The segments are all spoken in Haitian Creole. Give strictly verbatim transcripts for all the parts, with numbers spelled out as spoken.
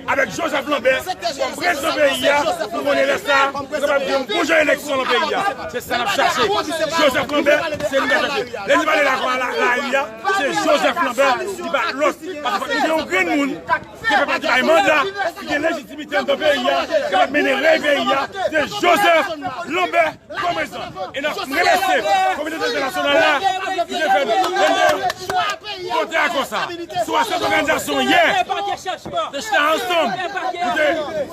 avèk Joseph Lambert kòm prezidan peyi a, pou konnen lè sa a, nou kapab gen yon bon jan eleksyon nan peyi a. Se sa n ap chache. Joseph Lambert, se li n ap chache. Lè li pale la, la, lari a, se Joseph Lambert, li pa lòt. Paske fòk nou gen yon grenn moun ki fè pati bay manda, ki gen lejitimite anndan peyi a, ki kapab mennen rèy peyi a, se Joseph Lambert. Kòm prezidan. E n ap remèsye kominote entènasyonal la ki te fè nou vennde pote akò sa. Swasant òganizasyon yè te chita ansanm pou te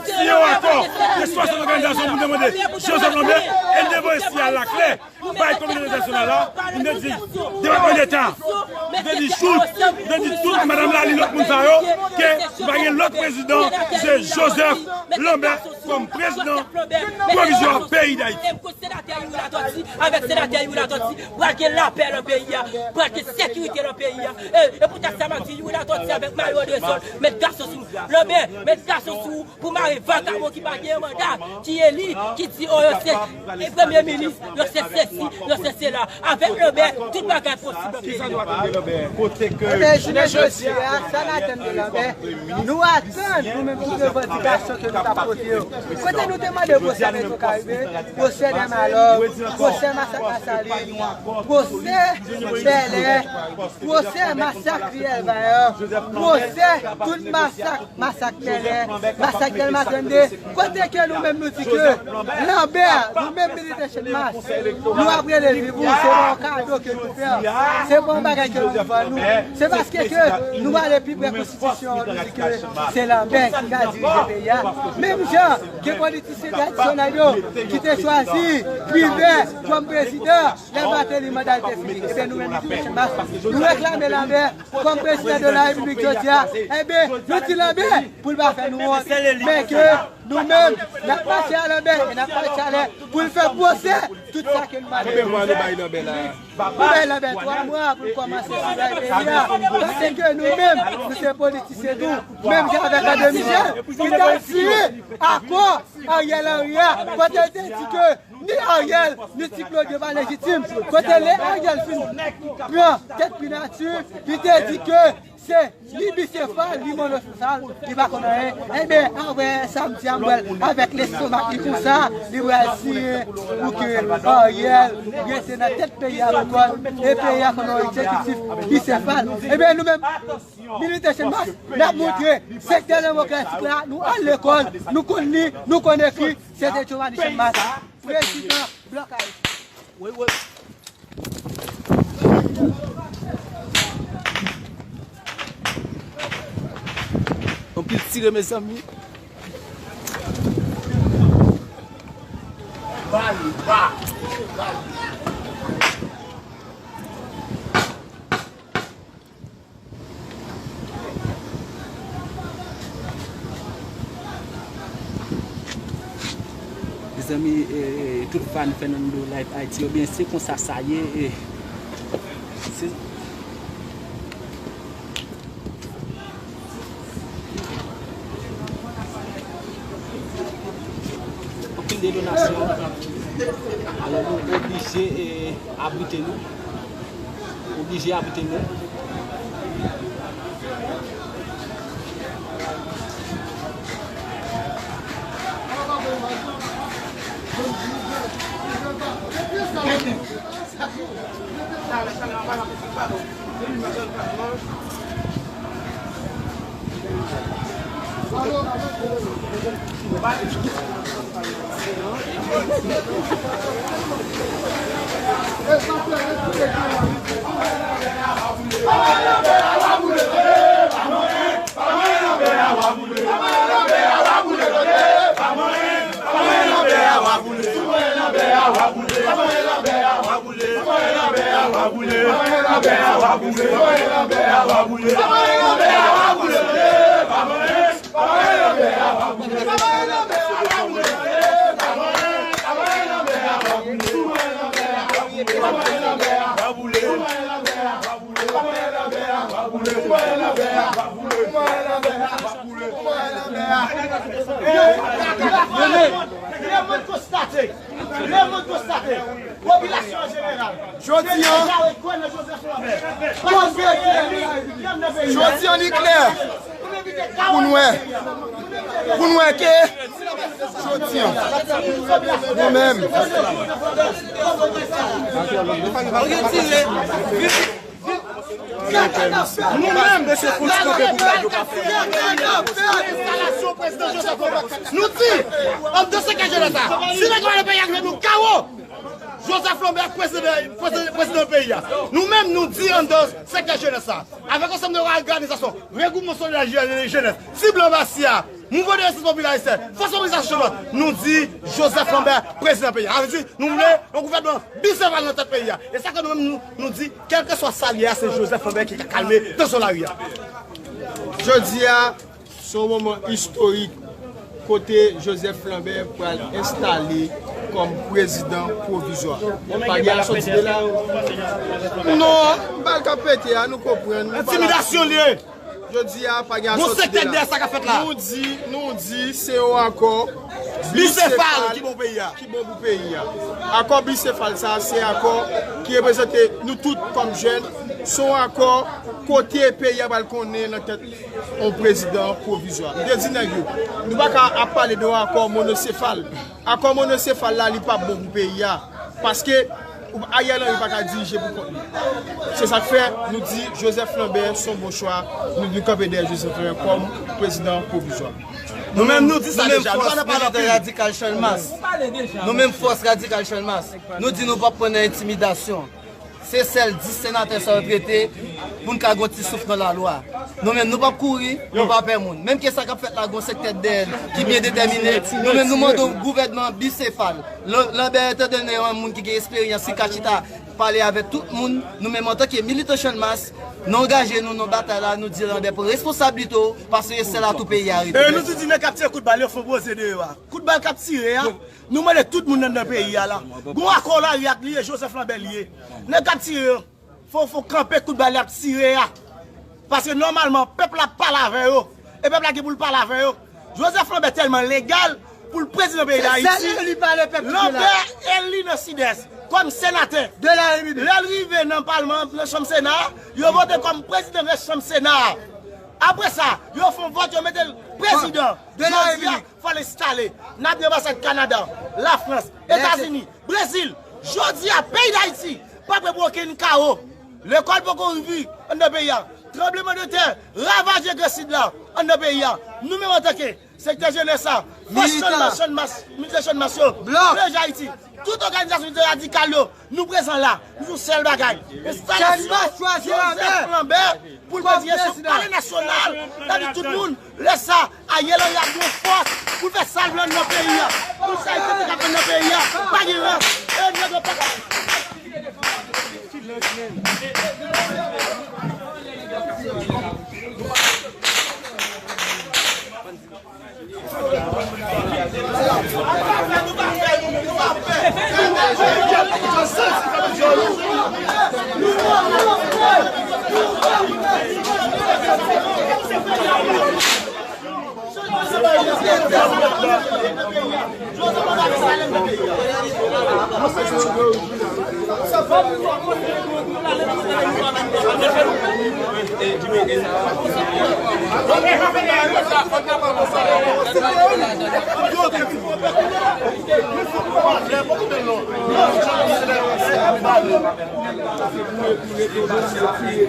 siyen yon akò. Se swasant òganizasyon pou te mande Joseph Lambert e n te voye siyal la klè bay kominote entènasyonal la pou n te di Depatman Deta, pou te di Schultz, pou te di tout madanm Lalin, lòt moun sa yo, ke nou pa gen lòt prezidan, se Joseph Lambert kòm prezidan pwovizwa peyi Dayiti. Senatè Youri Latortue, avèk senatè Youri Latortue, pral gen lapè nan peyi a, pral gen sekirite nan peyi a. E, e poutèt sa m ap di Youri Latortue avèk Mario Andrésol, met gason sou Lambert, met gason sou pou mare vakabon ki pa gen manda, ki eli, ki di, o, yo se, e, premye minis, yo se sesi, yo se sela. Avèk Lambert, tout bagay posib nan peyi a. Ebyen, jounen jodi a, sa n atann de Lambert, nou atann nou menm tout revandikasyon ke nou t ap pote yo. Kote nou te mande pwosè Petwokaribe, pwosè Dèmalòm, pwosè masak Lasalin, pwosè Bèlè, pwosè masak Riyèl Vayan, pwosè tout masak, masak Bèlè, masak Dèlma trannde, kote ke nou menm nou di ke Lambert, nou menm milite Chanmas, nou ap rele viv ou, se pa yon kado ke nou fè, se pa yon bagay ke nou vann nou, se paske ke nou ale pi pre konstitisyon an, nou di ke se Lambert ki ka dirije peyi a. Menm jan gen politisyen tradisyonèl yo ki te chwazi Privè kòm prezidan, lè Martelly manda l te fini. Ebyen, nou menm milite Chanmas, nou reklame Lambert kòm prezidan de la repiblik jodi a. Ebyen, nou di Lambert pou l pa fè nou wont, men ke nou menm, n ap mache a Lambert e n ap mache alè pou l fè pwosè tout sa ke nou mande. Konbyen mwa nou bay Lambert la? Nou bay Lambert twa mwa pou l kòmanse travay peyi a. Paske nou menm, nou se politisyen tou. Menm jan avèk André Michel, ki t ap siyen akò Ariel Henry a, kote l te di ke ni Ariel, ni Ti Claude yo pa lejitim. Kote lè Ariel fin pran tèt primati, li te di ke se li bisefal, li monosefal, li pa konn anyen. Ebyen, apre samdi a, m wè l avèk lestomak li konsa, li pral siyen pou ke Ariel rete nan tèt peyi a pou kò l, e peyi a konn yon egzekitif bisefal. Ebyen, nou menm, milite Chanmas, n ap montre sektè demokratik la, nou al lekòl, nou konn li, nou konn ekri, se te Giovanni Chanmas, prezidan Blòk Ayisyen. Wi, wi. Anpil tire, mezanmi. Mezanmi, e, e, tout fan Fernando Live Haiti yo, byen, se konsa sa ye, e, se anpil detonasyon. Alò, nou oblije, e, abrite nou. Oblije abrite nou. Lemonn konstate, lemonn konstate, popilasyon an jeneral, jodi a, jodi a li klè pou n wè. Pou n wè ke jodi a, nou menm, nou menm, mesye Fritz kanpe pou gad yo pa fè. Enstalasyon prezidan Joseph Lambert. Nou di, anndan sektè jenès la, si nèg yo ale peyi a rive nou kawo, Joseph Lambert, prezidan, prezidan, prezidan peyi a. Nou menm, nou di anndan sektè jenès la, avèk ansanm de òganizasyon, Regroupman Solidarite Jenès, Sib Lanbasi a, Mouvman de Rezistans Popilè Ayisyen, Fòs Mobilizasyon Chanjman, nou di Joseph Lambert, prezidan peyi a. Sa vle di, nou vle yon gouvènman bisefal nan tèt peyi a. E sa ke nou menm, nou, nou di, kèlkeswa sa l ye a, se Joseph Lambert ki ka kalme tansyon lari a. Jodi a, se yon moman istorik kote Joseph Lambert pral enstale kòm prezidan pwovizwa. Pa gen asòti de la. Non, bal k ap pete a, nou konprann. Entimidasyon l ye. Jodi a, pa gen asòti de la. Gon sektè dèyè sa k ap fèt la. Nou di, nou di, se yon akò bisefal ki bon peyi a. Ki bon pou peyi a. Akò bisefal sa, se akò ki reprezante nou tout kòm jèn. Se yon akò kote peyi a pral konnen nan tèt yon prezidan pwovizwa. M te di nèg yo, nou pa ka ap pale de yon akò monosefal. Akò monosefal la, li p ap bon pou peyi a. Paske Ariel Henry pa ka dirije pou kont li. Se sa k fè nou di Joseph Lambert se yon bon chwa. Nou, nou kanpe dèyè Joseph Lambert kòm prezidan pwovizwa. Nou menm, nou di sa deja, nou pa nan pale anpil. Radikal Channmas. Nou menm fòs Radikal Channmas. Nou di nou p ap pran nan entimidasyon. Se sèl dis senatè sa yo trete pou n ka gon ti souf nan lalwa. Nou menm, nou p ap kouri, nou pa pè moun. Menm ke sa k ap fèt la, gon sektè dèyè l ki byen detèmine, nou menm, nou mande yon gouvènman bisefal. Lan-, Lambert, etan done yon moun ki gen esperyans, ki ka chita pale avèk tout moun, nou menm antanke militan Channmas, nou angaje nou nan batay la, nou di Lambert pran responsablite w, paske se sèl atou peyi a rete. E nou di, di nèg k ap tire kout bal yo fè yon poze deyò a. Kout bal k ap tire a, nou mande tout moun anndan peyi a la. Gon akò lari ak li, e Joseph Lambert li ye. Nèg k ap tire yo, fò, fò kanpe kout bal y ap tire a. Paske nòmalman, pèp la ap pale avè yo. E pèp la gen pou l pale avè yo. Joseph Lambert tèlman legal pou l prezidan peyi Dayiti. Lambert eli nan Sidès kòm senatè. Lè l rive nan palman, nan chanm Sena, yo vote kòm prezidan nan chanm Sena. Apre sa, yo fè yon vòt, yo mete l prezidan. Jodi a, fò l enstale. N ap gen anbasad Kanada, Lafrans, Etazini, Brezil. Jodi a, peyi Dayiti pa prè pou okenn kawo. Lekòl poko ouvri anndan peyi a. Tranblemanntè ravaje Gran Sid la anndan peyi a. Nou menm antanke sektè jenès la, fòs Channmas, Channmas, militan Channmas yo, Plèj Ayiti, tout òganizasyon radikal yo, nou prezan la. Nou di yon sèl bagay. Enstalasyon Joseph Lambert pou l prezidan palè nasyonal. N ap di tout moun, lè sa, Ariel Henry ap gen fòs pou l fè sa l vle nan peyi a. Pou sa l te ka fè nan peyi a, pa gen rans. E nèg yo pa ka.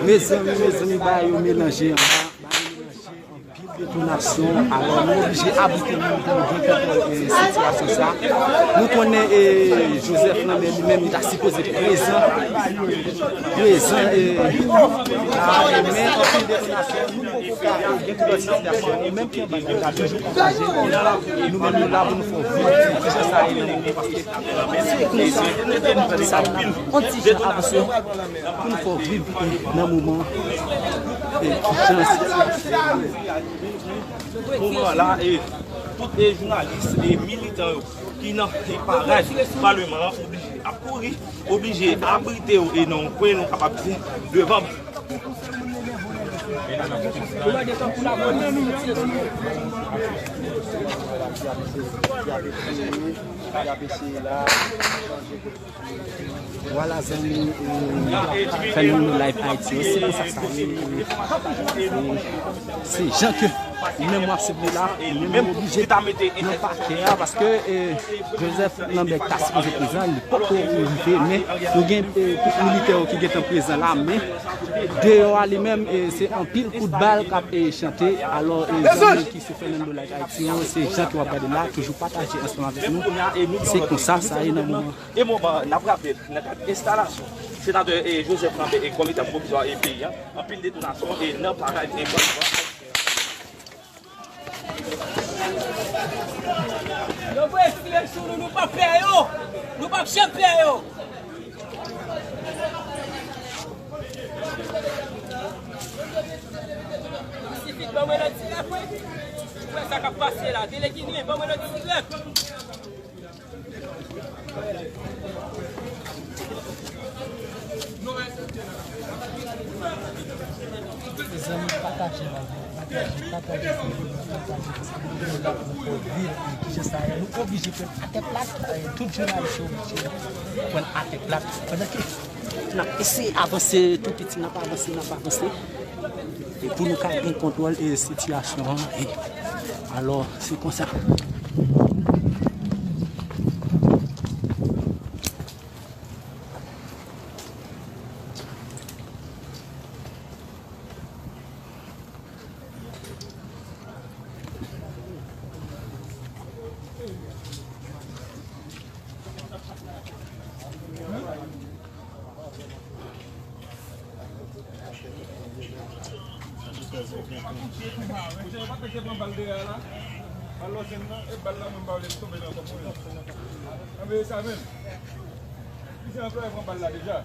Mezanmi, mezanmi, bagay yo melanje anba, bagay yo melanje. Anpil detonasyon, alò nou oblije abrite nou pou nou gen kontwòl, e, sitiyasyon sa. Nou konnen, e, Joseph Lambert li menm li ta sipoze prezan, prezan, e, la, men anpil detonasyon, nou poko ka, e, gen kontwòl sitiyasyon. Nou menm ki anba nou la toujou ankouraje, nou menm nou la pou nou fè yon vit, ki jan sa ye nan moman, paske se konsa, sa nou la, yon ti jan avanse pou nou fè yon vit, e, nan moman, e, ki jan sitiyasyon. Moman la, e, tout, e, jounalis e militan yo ki nan, e, paraj palman an oblije ap kouri, oblije abrite yo, e, nan yon kwen, nou kapab di, devan. Vwala zanmi, e, fènòm nou Live Haïti yo, se konsa sa ye, e, e, se jan ke Menm w ap siveye la, menm yo oblije nan pakè a, paske, eh, Joseph Lambert ta sipoze prezan, li poko rive, men nou gen, eh, tout militè yo ki gentan prezan la, men deyò a li menm, eh, se anpil kout bal k ap, eh, chante. Alò, eh, zanmi ki sou Fernando Live Haïti yo, se jan ke w ap gade la, toujou pataje ansanm avèk nou. Se konsa sa ye nan moman. E moman, n ap raple, nan kad enstalasyon senatè, eh, Joseph Lambert, eh, kòm leta pwovizwa, eh, peyi a, anpil detonasyon, eh, nan parad, eh, Bòlivwa. Yo voye tire sou nou, nou p ap pè yo. Nou p ap janm pè yo. Pasifik, ban mwen lòt tirèp, wi. Ou wè sa k ap pase la. Delegine, ban mwen lòt tirèp. Mezanmi, pataje live la, pataje, pataje, pataje, paske nou gen lòt nou pou viv, e kijan sa ye, nou oblije pran atè plat, e tout jounalis yo oblije pran atè plat, pandan ke n ap eseye avanse tou piti, n ap avanse, n ap avanse. E pou nou ka gen kontwòl e sitiyasyon an, e alò, se konsa. Monchè, yo pa tèk te pran bal dèyè a la. Bal lòt jèn nan, e bal la menm pa vle tonbe nan kòb mwen. Anben, e sa menm. Plizyè anplwaye pran bal la deja.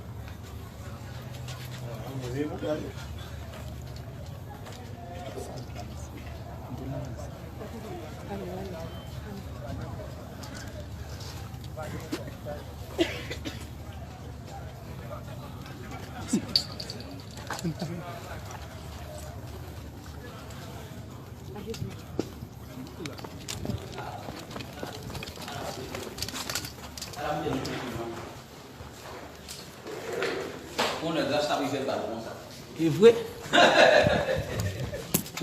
E vre.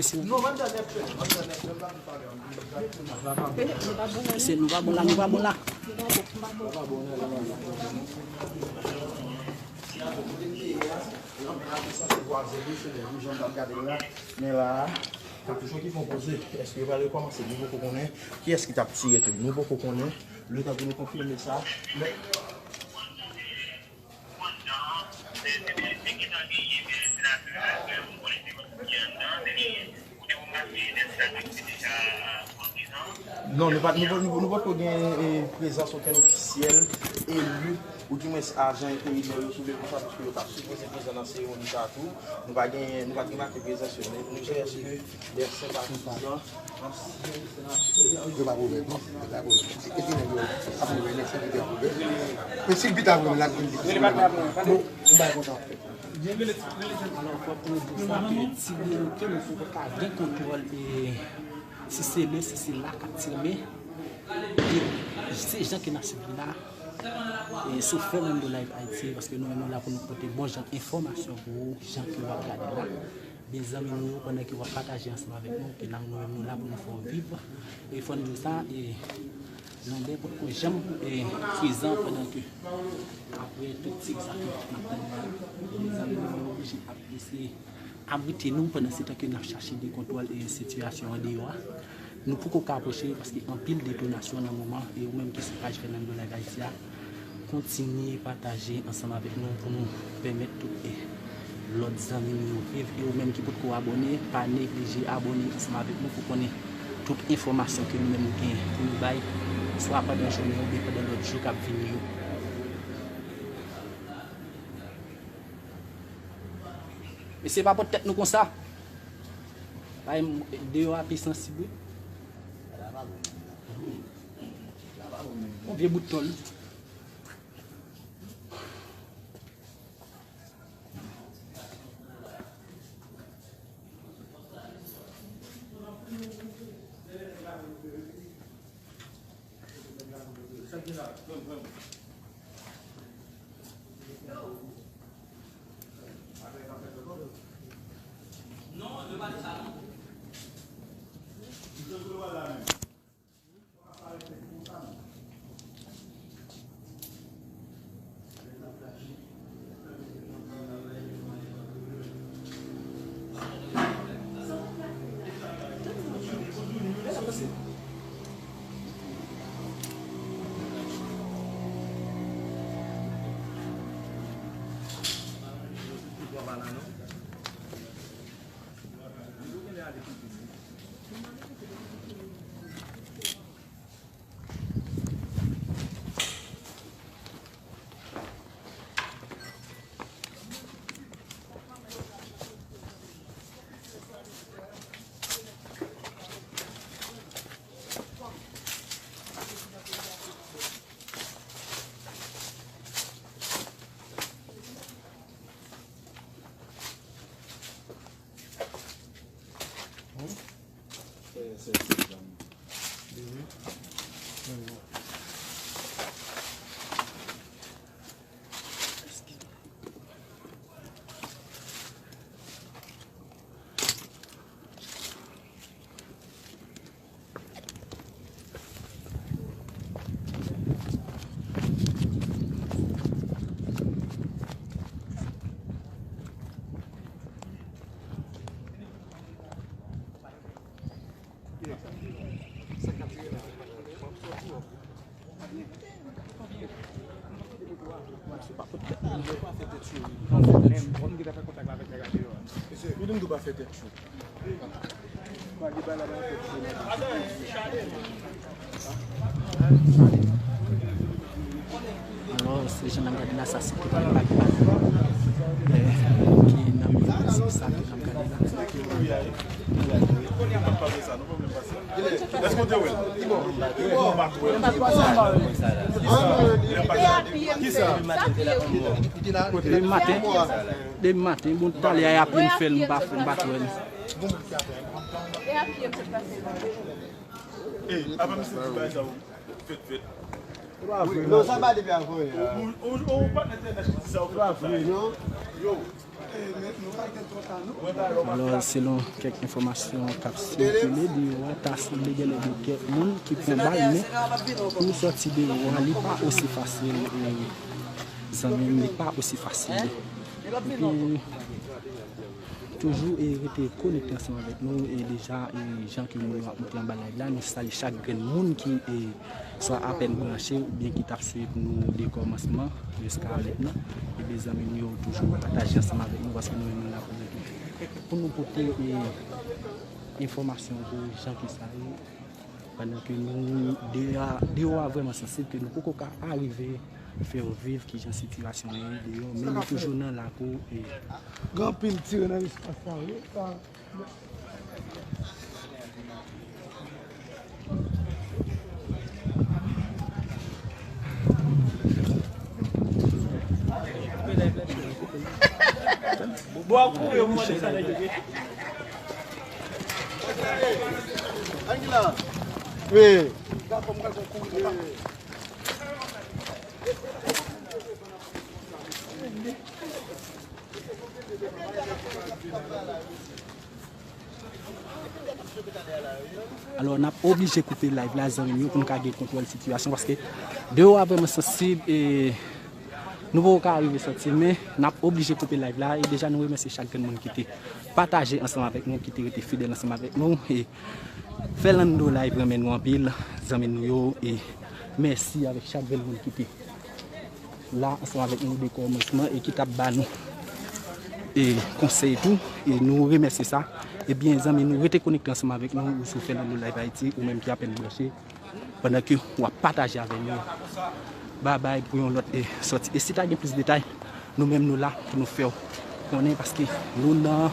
Se nou pa bon la, nou pa bon la. Men la, kapichon ki fè yon poze, èske yo pral rekòmanse? Nou poko konnen. Kiyès ki t ap tire tou? Nou poko konnen. Letan pou nou konfime sa. Men Non, nou pa, nou, nou, nou poko gen, eh, prezans okenn ofisyèl eli, oudimwens ajan enterimè yo, si w vle konsa, paske yo t ap sipoze prezan nan seremoni sa a tou. Nou pa gen, nou pa t remake prezans yo, men nou jere èske lè senpatizan, ansyen senatè. Yo pa pwovèb, non? Yo pa pwovèb. E, e ki nèg yo ap pwovèb, nèg sa ki te ap pwovèb. Men si l pita pwovèb, l ap vin vit. Bon, yon bagay konsa ap fèt. Alò, fòk nou di sa, ke ti de nou ke nou poko ka gen kontwòl, e si se lè, si se la k ap tire, men, e se jan ke n ap swiv la, e sou Fernando Live Haïti, paske nou menm nou la pou nou pote bon jan enfòmasyon pou ou, jan ke w ap gade la. Byen zanmi nou yo, pandan ke w ap pataje ansanm avèk nou, ke n a, nou menm nou la pou nou fè w viv. E fò n di w sa, e Lambert potko janm, e, prezan pandan ke, apre tout tig sa ke n ap tann la, e zanmi nou yo oblije ap eseye abrite nou pandan se tan ke n ap chache gen kontwòl, e, sitiyasyon an deyò a. Nou poko ka apwoche paske anpil detonasyon nan moman, e ou menm ki sou paj Fernando Live Haïti a, kontinye pataje ansanm avèk nou pou nou pèmèt tout, e, lòt zanmi nou yo viv. E ou menm ki potko abòne, pa neglije abòne ansanm avèk nou pou konnen tout enfòmasyon ke nou menm nou gen pou nou bay, swa pandan jounen oubyen pandan lòt jou k ap vini yo. Mesye, pa pot tèt nou konsa. Bay m, deyò a pi sansib, wi. Yon vye bout tòl. Non, yo pa di sa non. Alò, se jan n ap gade la, sa se tout enpak ki nan mitan, se sa ke n ap gade la. Depi maten, depi maten, bon, talè a y ap vin fè l, m pa, m pa t wè l. Ey, apa misye di bagay sa yo fèt fèt? Non, sa pa depi avan yè. Ou, ou, ou, ou pa nan entènèt ki di sa yo fèt fèt sa. Non. Yo. Alò, selon kèk enfòmasyon k ap sikile, deyò a ta sanble genlè gen kèk moun ki pran bal, men pou sòti deyò a, li pa osi fasil, e, zanmi m, li pa osi fasil. Epi, toujou, e, rete konekte ansanm avèk nou, e, deja, e, jan ke moun yo ap monte anba live la, nou salye chak grenn moun ki, e, swa apèn branche oubyen ki t ap swiv nou de kòmansman jiska mentnan. Ebyen, zanmi m yo, toujou pataje ansanm avèk nou, paske nou menm nou la pou nou, pou nou pote, e, enfòmasyon pou jan ke sa ye. Pandan ke nou, deyò a, deyò a vrèman sansib, ke nou poko ka arive fè w viv kijan sitiyasyon an ye deyò, men nou toujou nan lakou, e. Gen anpil tire nan espas sa, wi. Sa Wi. Alò, n ap oblije koupe live la, zanmi m yo, pou nou ka gen kontwòl sitiyasyon, paske deyò a vrèman sansib, e nou poko ka rive sòti, men n ap oblije koupe live la, e deja nou remèsye chak grenn moun ki te pataje ansanm avèk nou, ki te rete fidèl ansanm avèk nou, e Fernando Live renmen nou anpil, zanmi nou yo, e mèsi avèk chak grenn moun ki te la ansanm avèk nou de kòmansman e ki t ap ba nou, e, konsèy tou, e nou remèsye sa. Ebyen, zanmi nou, rete konekte ansanm avèk nou, ou sou Fernando Live Haïti, ou menm ki apèn branche, pandan ke w ap pataje avè nou. Babay pou yon lòt, e, sòti. E si ta gen plis detay, nou menm nou la pou nou fè w konnen, paske nou nan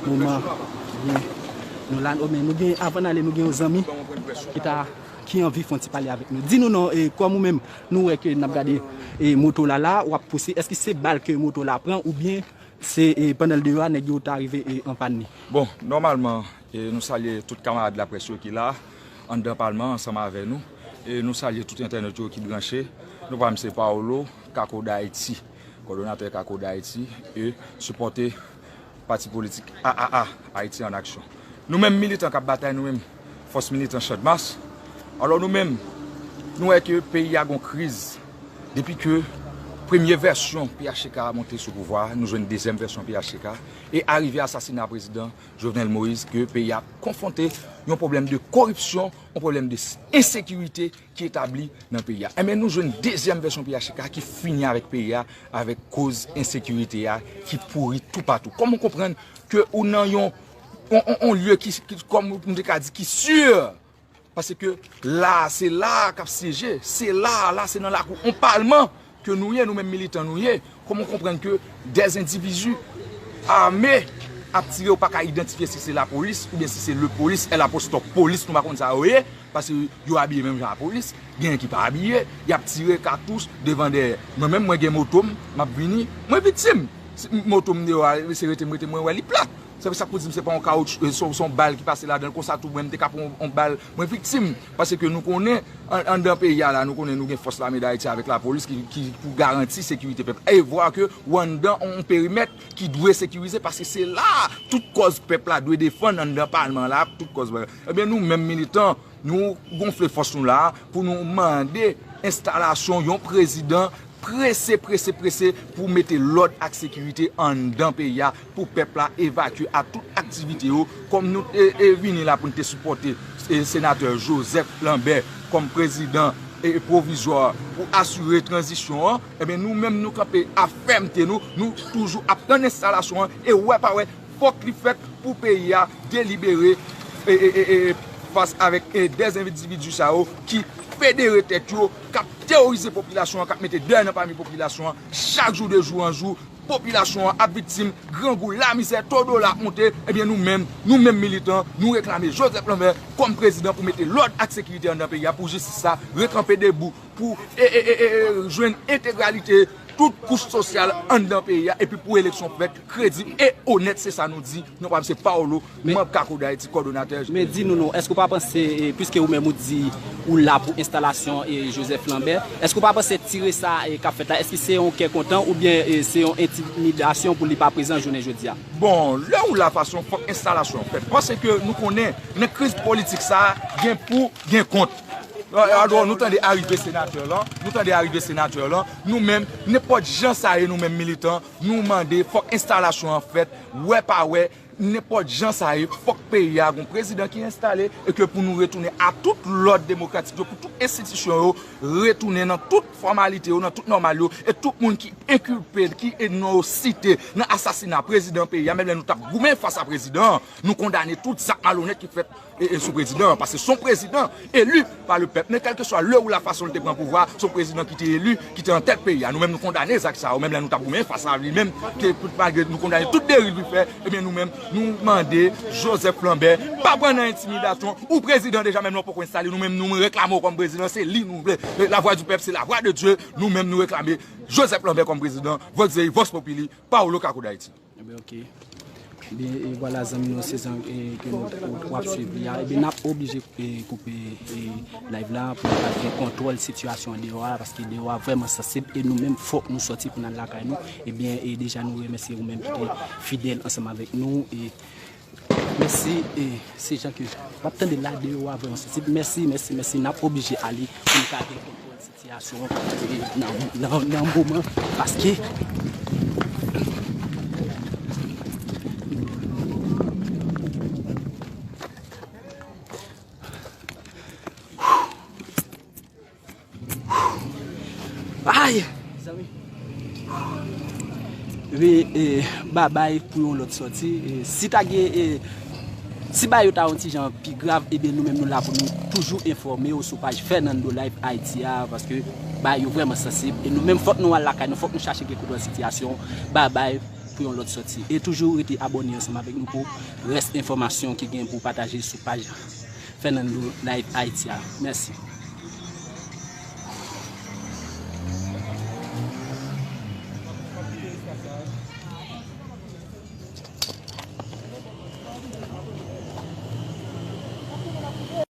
moman, ebyen, nou la, oh, men nou gen, avan n ale, nou gen yon zanmi ki ta, ki anvi fè yon ti pale avèk nou. Di nou non, e, kòm ou menm, nou wè ke n ap gade, e, moto la la, w ap pouse. Èske se bal ke moto la pran oubyen se, e, pandan l deyò a, nèg yo ta rive, e, anpann li? Bon, nòmalman, e, nou salye tout kamarad laprès yo ki la, anndan palman, ansanm avè nou. E nou salye tout entènòt yo ki branche. Nou pa m se Paolo, Kako Dayiti, kòdonatè Kako Dayiti, e sipòte pati politik A A A, Ayiti an Aksyon. Nou menm militan k ap batay, nou menm fòs militan Channmas. Alò nou menm, nou wè ke peyi a gon kriz. Depi ke Premye vèsyon P H T K a monte sou pouvwa a, nou jwenn dezyèm vèsyon P H T K, e arive asasina prezidan Jovenel Moïse ke peyi a ap konfwonte yon pwoblèm de koripsyon, yon pwoblèm de s-, ensekirite ki etabli nan peyi a. Enben, nou jwenn dezyèm vèsyon P H T K ki fini avèk peyi a, avèk koz ensekirite a ki pouri toupatou. Kòman w konprann ke ou nan yon, yon, yon, yon lye ki, ki, kòm nou te ka di, ki si? Paske la, se la k ap syeje, se la, la, se nan lakou yon palman ke nou ye, nou menm militan nou ye. Kòman w konprann ke dè endividi ame ap tire, ou pa ka idantifye si se lapolis oubyen si se lepolis, L apostwòf polis, nou pa konn sa yo ye, paske yo abiye menm jan a polis, genyen ki pa abiye, y ap tire katouch devan dèyè. Mwen menm, mwen gen moto m, m ap vini, mwen viktim. Si moto m deyò a, se rete m rete, mwen wè li plat. Se sa k pou di m se pa yon kawoutchou, se, se yon bal ki pase ladan l. Konsa tou, mwen, m te ka pran yon, yon bal, mwen viktim. Paske nou konnen, an, anndan peyi a la, nou konnen nou gen fòs lame d Ayiti avèk lapolis ki, ki pou garanti sekirite pèp. E vwa ke ou anndan yon perimèt ki dwe sekirize, paske se la tout kòz pèp la dwe defann anndan palman la, tout kòz. Ebyen, nou menm militan, nou gonfle fòs nou la pou nou mande enstalasyon yon prezidan prese, prese, prese pou mete lòd ak sekirite anndan peyi a, pou pèp la evakye a tout aktivite yo, kòm nou te, e, vini la pou n te sipòte, e, senatè Joseph Lambert kòm prezidan, e, pwovizwa pou asire tranzisyon an, ebyen, nou menm nou kanpe ak fèmte nou, nou toujou ap tann enstalasyon an, e wè pa wè, fòk li fèt pou peyi a delibere, e, e, e, e, fas avèk, e, dè endividi sa yo ki federe tèt yo, k ap teworize popilasyon an, k ap mete dèyè nan pami popilasyon an, chak jou de jou an jou, popilasyon an ap viktim grangou, lamizè, to dola ap monte, ebyen nou menm, nou menm militan, nou reklame Joseph Lambert kòm prezidan pou mete lòd ak sekirite anndan peyi a, pou jistis la rekanpe debou, pou, e, e, e, e, e, jwenn entegralite tout kouch sosyal anndan peyi a, epi pou eleksyon fèt kredib e onèt, se sa nou di. Non pa m se Paolo, manm Kako Dayiti, kòdonatè. Men di nou non, èske w pa panse, e, piske ou menm ou di ou la pou enstalasyon, e, Joseph Lambert, èske w pa panse tire sa, e, k ap fèt la, èske se yon kè kontan oubyen, e, se yon entimidasyon pou li pa prezan jounen jodi a? Bon, lè ou la fason, fòk enstalasyon fèt. Paske nou konnen, nan kriz politik sa a, gen pou, gen kont. Alò, nou tande arive senatè lan, nou tande arive senatè lan, nou menm, nenpòt jan sa ye, nou menm militan, nou mande, fòk enstalasyon an fèt, wè pa wè, nenpòt jan sa ye, fòk peyi a gon prezidan ki enstale, e ke pou nou retounen a tout lòd demokratik yo, pou tout enstitisyon yo retounen nan tout fòmalite yo, nan tout nòmal yo, e tout moun ki enkilpe, ki non yo site nan asasina prezidan peyi a, menm lè nou t ap goumen fas a prezidan an, nou kondane tout zak malonèt ki fèt e, e sou prezidan an, paske se yon prezidan eli pa le pèp. Men kèlkeswa lè ou la fason l te pran pouvwa, se yon prezidan ki te eli, ki te an tèt peyi a. Nou menm, nou kondane zak sa yo, menm lè nou t ap goumen fas a li menm, ke malgre nou kondane tout deriv li fè, ebyen nou menm, nou mande Joseph Lambert, pa pran nan entimidasyon, ou prezidan deja, menm lè w poko enstale, nou menm, nou reklame w kòm prezidan, se li nou vle. Lavwa di pèp, se lavwa de Dye, nou menm, nou reklame Joseph Lambert kòm prezidan, Vox Dei, Vox Populi, Paolo Kako Dayiti. Ebyen, oke. Ebyen, e vwala, zanmi nou, se jan, e, ke nou, w ap swiv li a. Ebyen, n ap oblije, e, koupe, e, live la pou nou ka gen kontwòl sitiyasyon an deyò a, paske deyò a vrèman sansib, e nou menm, fòk nou sòti pou n al lakay nou. Ebyen, e deja nou remèsye ou menm ki te fidèl ansanm avèk nou, e mèsi, e se jan ke w ap tande la, deyò a vrèman sansib. Mèsi, mèsi, mèsi, n ap oblije ale pou nou ka gen kontwòl sitiyasyon, e, nan, nan, nan moman, paske ay, zanmi. Wi, e, babay pou yon lòt sòti. E, si ta gen, e, si bagay yo ta yon ti jan pi grav, ebyen, nou menm, nou la pou nou toujou enfòme w sou paj Fernando Live Haiti a, paske bagay yo vrèman sansib. E nou menm, fòk nou al lakay nou, fòk nou chache gen kontwòl sitiyasyon. Babay pou yon lòt sòti. E toujou rete abòne ansanm avèk nou pou rès enfòmasyon ki gen pou pataje sou paj Fernando Live Haiti a. Mèsi.